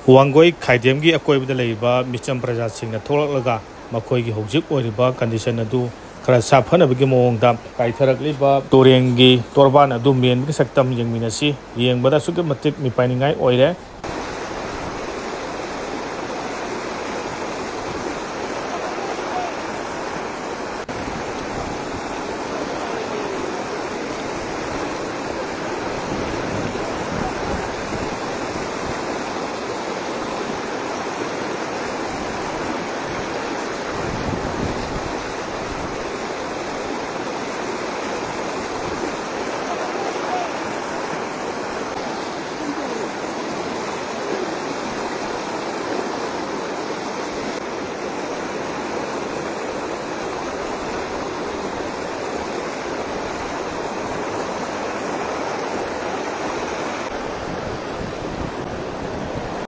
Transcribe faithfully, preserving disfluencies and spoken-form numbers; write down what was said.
ꯋꯥꯡꯒꯣꯏ ꯈꯥꯏꯗꯦꯝꯒꯤ ꯑꯀꯣꯏꯕꯗ ꯂꯩꯔꯤꯕ ꯃꯤꯆꯝ ꯄ꯭ꯔꯖꯥꯁꯤꯡꯅ ꯊꯣꯛꯂꯛꯂꯒ ꯃꯈꯣꯏꯒꯤ ꯍꯧꯖꯤꯛ ꯑꯣꯏꯔꯤꯕ ꯀꯟꯗꯤꯁꯟ ꯑꯗꯨ ꯈꯔ ꯁꯥꯐꯅꯕꯒꯤ ꯃꯑꯣꯡꯗ ꯀꯥꯏꯊꯔꯛꯂꯤꯕ ꯇꯨꯔꯦꯟꯒꯤ ꯇꯣꯔꯕꯥꯟ ꯑꯗꯨ ꯃꯦꯟꯕꯒꯤ ꯁꯛꯇꯝ ꯌꯦꯡꯃꯤꯟꯅꯁꯤ꯫ ꯌꯦꯡꯕꯗ ꯑꯁꯨꯛꯀꯤ ꯃꯇꯤꯛ ꯃꯤꯄꯥꯏꯅꯤꯡꯉꯥꯏ ꯑꯣꯏꯔꯦ꯫